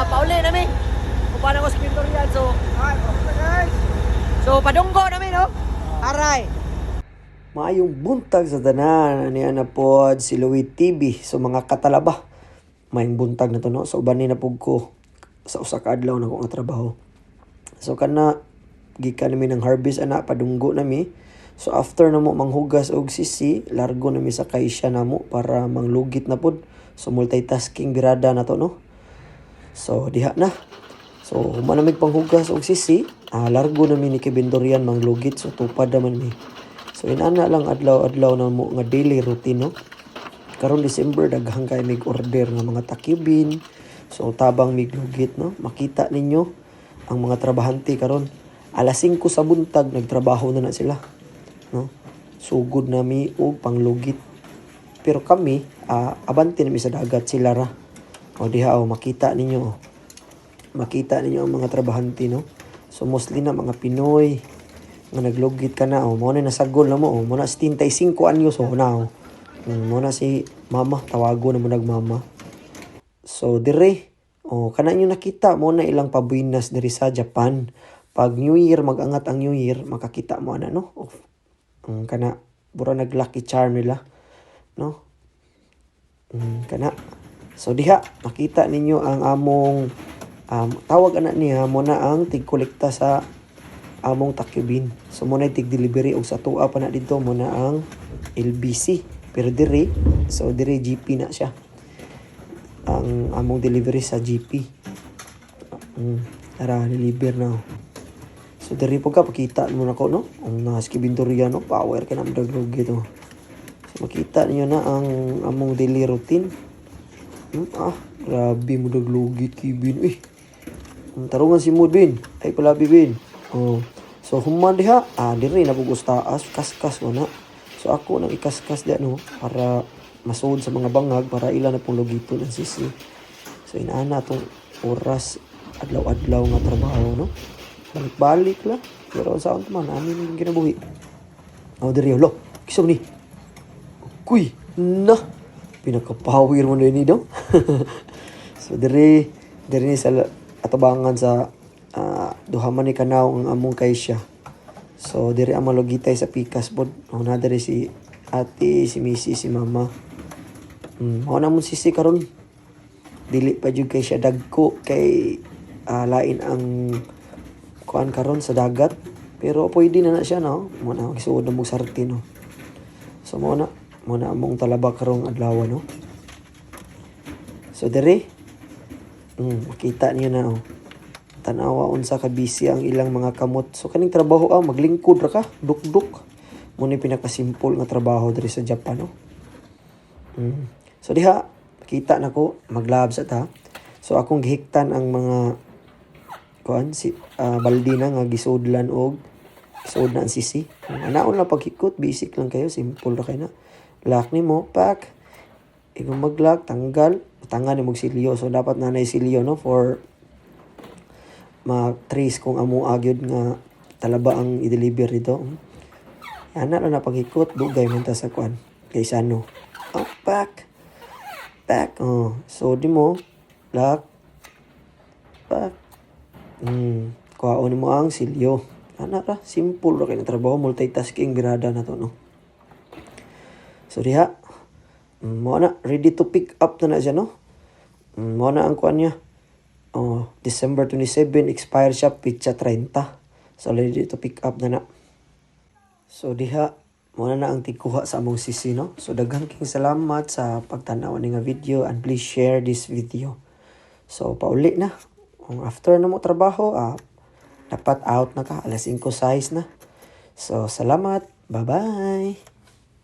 Pauli nami. Uban ako sa Pintorian, so Ay, okay guys. So padunggo nami, no? Aray. Maayong buntag sa tanan, ani na pod si Louie TV. So mga katalaba, maayong buntag na to, no. So uban ni na pud ko sa usa ka adlaw na ko nga trabaho. So kana gikan nami ng harvest ana, padunggo nami. So after namo manghugas og sisi, largo nami sa kaisya namo para manglugit na pod. So multitasking birada na to, no. So diha na. So human na mig panghugas og sisi, largo nami ni Kevin Dorian manglugit, so tupad naman mi. So inana lang adlaw-adlaw na mo nga daily routine, no. Karon December, daghan kay mig order nga mga takibin. So tabang mig lugit, no. Makita ninyo ang mga trabahante karon alas 5 sa buntag nagtrabaho na na sila, no. Sugod nami og panglugit. Pero kami, abante nami sa dagat, sila ra. O diha o, makita ninyo o. Makita ninyo ang mga trabahante, no. So mostly na mga Pinoy nga naglugit ka na o. Mo na nasagol na mo o. Mo na 75 anyos o na o. Mo na si mama, tawago na mo nagmama. So dire o, kana inyo nakita mo na ilang pabuinas diri sa Japan. Pag New Year, magangat ang New Year, makakita mo ana, no. Oh, ang kana bura nag lucky charm nila, no. Kana. So diha makita ninyo ang among tawag ana niya mo na ang tigkolekta sa among takubin. So mo na tig-delivery og sa tuwa pa na didto mo na ang LBC. Pero diri, so diri GP na siya. Ang among delivery sa GP. Tara, deliver na. Oh. So diri po ka pakita mo na ko, no. Ang nas Kibintoriano, no, power kay na mo to. So makita niyo na ang among daily routine. Ah, grabe mo daglugit Kibin. Uy. Ang tarungan si Mood bin. Ay palabi bin. Oh. So human diha, diri na pug taas, kaskas mo na. So ako nang ikaskas diha, no, para masuod sa mga bangag para ila na pong lugiton ang sisi. So inaana atong oras adlaw-adlaw nga trabaho, no. Balik-balik lang. Pero sa man amin yung kinabuhi. Oh, diri lo. Kisom ni. Kuy, na. Pinakapawir mo na ni daw. So diri diri ni sa atabangan sa duha man ni kanaw ang among kaysya. So diri ang malugitay sa pikas pod. Oh, na diri si ate, si misi, si mama. Mao na mong sisi karon. Dili pa jud kay siya dagko kay lain ang kuan karon sa dagat. Pero pwede na na siya, no. Mo na gisuod na mong sarti, no. So mo na among talaba karong adlaw, no. So diri makita niyo na oh. Tanawa unsa ka busy ang ilang mga kamot. So kaning trabaho, maglingkod ra ka, dukduk. Mo ni pinakasimple nga trabaho diri sa Japan, no. So diha makita nako maglab sa ta. So akong gihiktan ang mga kuan si baldi na nga gisudlan og gisuod na ang sisi. Anaon lang paghikot, basic lang kayo, simple ra kay na. Lock nimo, pack. Igong mag-lock, tanggal, tanggal nimo og silyo. So dapat na nay silyo, no, for ma-trace kung amo agyod nga talaba ang i-deliver dito. Ana lang na paghikot, dugay man ta sa kuan. Kay no. Oh, pack. Pack. Oh, so di mo lock, pack. Kuhaon nimo ang silyo. Ana ra, simple ra kay na trabaho, multitasking birada na to, no. So diha, mo na ready to pick up na na siya, no. Mo na ang kuan niya. Oh, December 27 expire siya petsa 30. So ready to pick up na na. So diha mo na na ang tigkuha sa among sisi, no. So daghang king salamat sa pagtan-aw ani nga video and please share this video. So pauli na. Kung after na mo trabaho, dapat out na ka alas 5 size na. So salamat. Bye-bye.